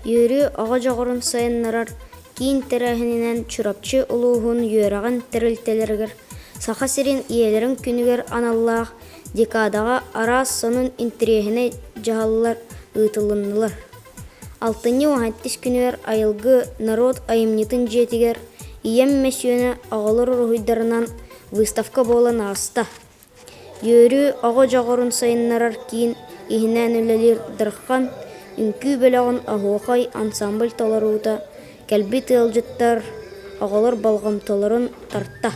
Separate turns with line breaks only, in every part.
Үөрүү оҕо дьоҕурун сайыннарар киин тэрээһининэн Чурапчы улууһун үөрэҕин тэрилтэлэригэр Саха сирин ийэлэрин күнүгэр аналлаах декадаҕа араас сонун интэриэһинэй дьаһаллар ыытылыннылар. Алтынньы уһаттыс күнүгэр Айылгы норуот айымньытын дьиэтигэр Ийэм мөссүөнэ оҕолор уруһуйдарынан выставка буолан ааста. Үөрүү оҕо дьоҕурун сайыннарар киин иһинэн үлэлиир Дархан үҥкүү бөлөҕүн Оһуохай ансамбль толоруута кэлбит ыалдьыттар, оҕолор болҕомтолорун тарта.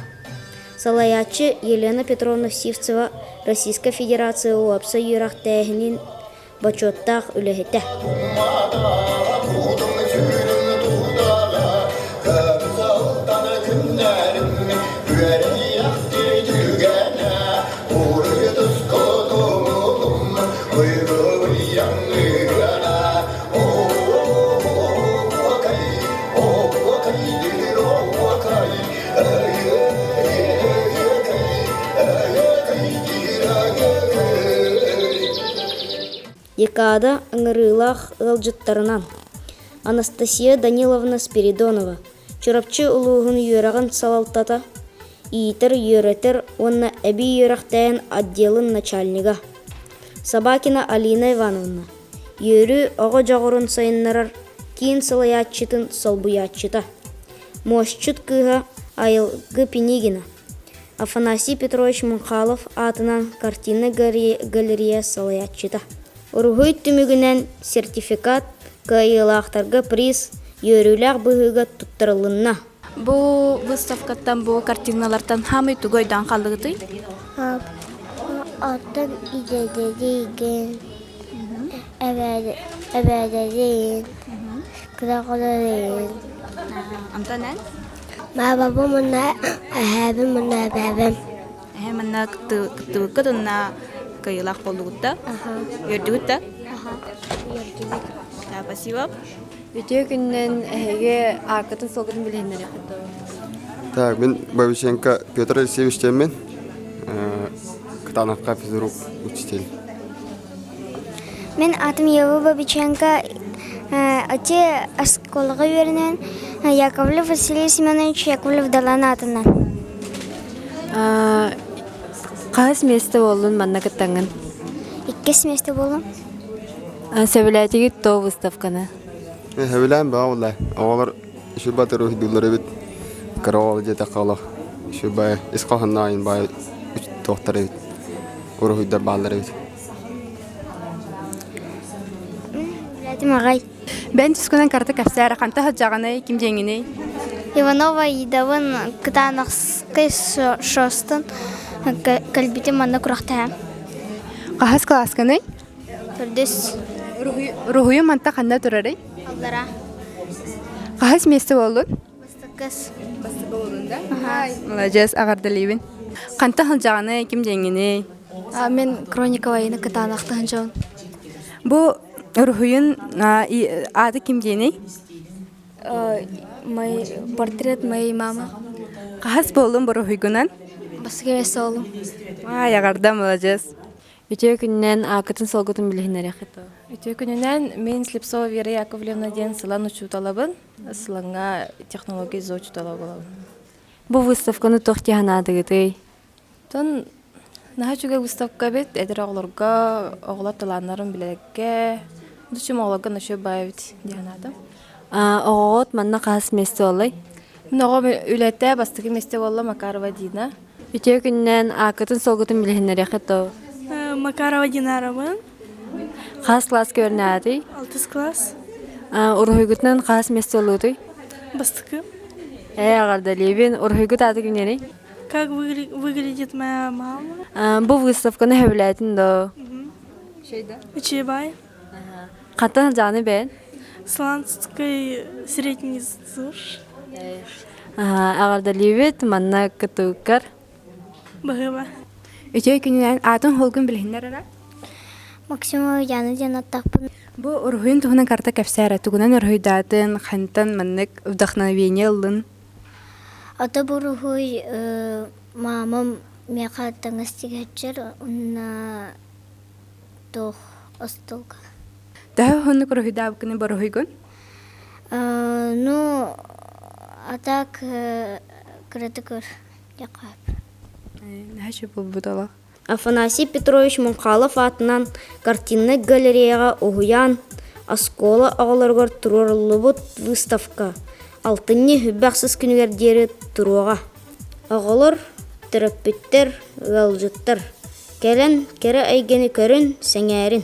Салайааччы Елена Петровна Сивцева Российскай Федерация уопсай үөрэхтээһинин бочуоттаах үлэһитэ. Декада ыҥырыылаах ыалдьыттарынан Анастасия Даниловна Спиридонова, Чурапчы улууһун үөрэҕин салалтата, иитэр-үөрэтэр уонна эбии үөрэхтээһин отделын начальнига Собакина Алина Ивановна, Үөрүү оҕо дьоҕурун сайыннарар киин салайааччытын солбуйааччыта, Муосчут кыыһа Айылгы Пинигина, Афанасий Петрович Мунхалов аатынан картина галерея салайааччыта. Уруһуй түмүгүнэн сертификат кыайыылаахтарга приз үөрүүлээх быһыыга туттарылынна.
Бу выставкаттан, бу картиналартан хаамый тугу өйдөөн хааллыгытый?
Оттон идэлэригин, эбээлэрин, кыра оҕолорун.
Антон эн?
Баабабым уонна эһээбим уонна эбээбим.
Эһээ манна кыттыбыккыт уонна кыайыылаах буоллугут да? Үөрдүгүт да?
Үөрдүбүт.
Спасибо.
Үтүө күнүнэн эһиги ааккытын-суолгутун билиһиннэриэххит дуо?
Так, мин Бабиченко Петр Алексеевич диэммин, Кытаанахха физрук учитель.
Мин атым Ева Бабиченко, ити оскуолаҕа үөрэнэн Яковлев Василий Семенович Яковлев Далан аатынан.
Хаһыс миэстэ буоллун манна кыттаҥҥын?
Иккис миэстэ буоллум.
Сөбүлээтигит то выставканы?
Сөбүлээн баа буолла. Оҕолор үчүгэй уруһуйдууллар эбит. Кыра оҕо диэтэххэ олох үчүгэй ис хоһоонноох баай туохтар эбит. Уруһуйдар бааллар эбит.
Сөбүлээтим аҕай.
Бэйэн тускунан карта кэпсээр, ханта сылдьаҕыный, ким диэҥиний?
Иванова Идабын Кытаанахскай шостун кэлбитим манна күрэхтэһэ.
Хаһыс кылааскыный?
Төрдүс.
Уруһуйу манта ханна турарый?
Аллара.
Хаһыс миэстэ буоллун?
Бастакыс.
Бастакы буоллун да? Маладьыас, аҕардалыыбын. Хантан сылдьаҕыный, ким диэҥҥиний?
Мен Кроникова Ина Кытаанахтаһын дьон.
Бу уруһуйун ааты ким диэний?
Мой портрет моей мамы.
Хаһыс буоллун буруһуйгунан?
Бастакы миэстэ буоллум.
Ай, аҕарда, маладьыас.
Үтүө күнүнэн ааккытын-суолгутун билиһиннэриэххит дуо?
Үтүө күнүнэн мин Слепцова Вера Яковлевна диэн Сылан учууталабын. Сылаҥҥа технология зоочутала буолабын.
Бу выставканы туох дии санаатыгытый?
Тон наһаа үчүгэй выставка эбит. Эдэр оҕолорго, оҕолор талааннарын билэргэ, дучум оҕолорго ночой баай эбит дии санаатым.
Оҕоҕут манна хаһыс миэстэ буоллай?
Мин оҕом үлэтэ бастакы миэстэ буолла Макарова Дина.
Үтүө күнүнэн ааккытын-суолгутун билиһиннэриэххит дуо?
Макарова Динаровын.
Хас класска үөрэнээтий?
Алтыс класс.
Уруһуйгутунан хас миэстэ ыллыгытый?
Бастакы.
Ээ, эҕэрдэлиибин. Уруһуйгут аата кимнээний?
Как выглядит моя мама?
Бу выставканы сөбүлээтин дуо?
Үчүгэй.
Хантан сылдьаҕыный бэйэн?
Сланский средний ЗУШ.
Эҕэрдэлиибит манна кытыыккар.
Баһыыба.
Үтүө күнүнэн аатын холгун билиһиннэр эрэ.
Максимова Яна диэн аттахпын.
Бу уруһуйун туһунан карта кэпсээр тугунан уруһуйдаатын, хантан маннык вдохновение ыллын?
Ата бу уруһуй мамам миэхэ таҥас тигээччэр уонна туох остуолга.
Төһө уһуннук уруһуйдаабыккыный боруһуйгун?
Ну, а так кыратык өр диэххэ
Наһаа буолбут олох.
Афанасий Петрович Мунхалов аатынан картиннай галереяҕа уһуйаан оскуола оҕолоругар туруоруллубут выставка алтынньы хүббэхсис күнүгэр диэри туруоҕа. Оҕолор, төрөппүттэр, ыалдьыттар кэлэн кэрэ эйгэни көрүн, сэҥээрин.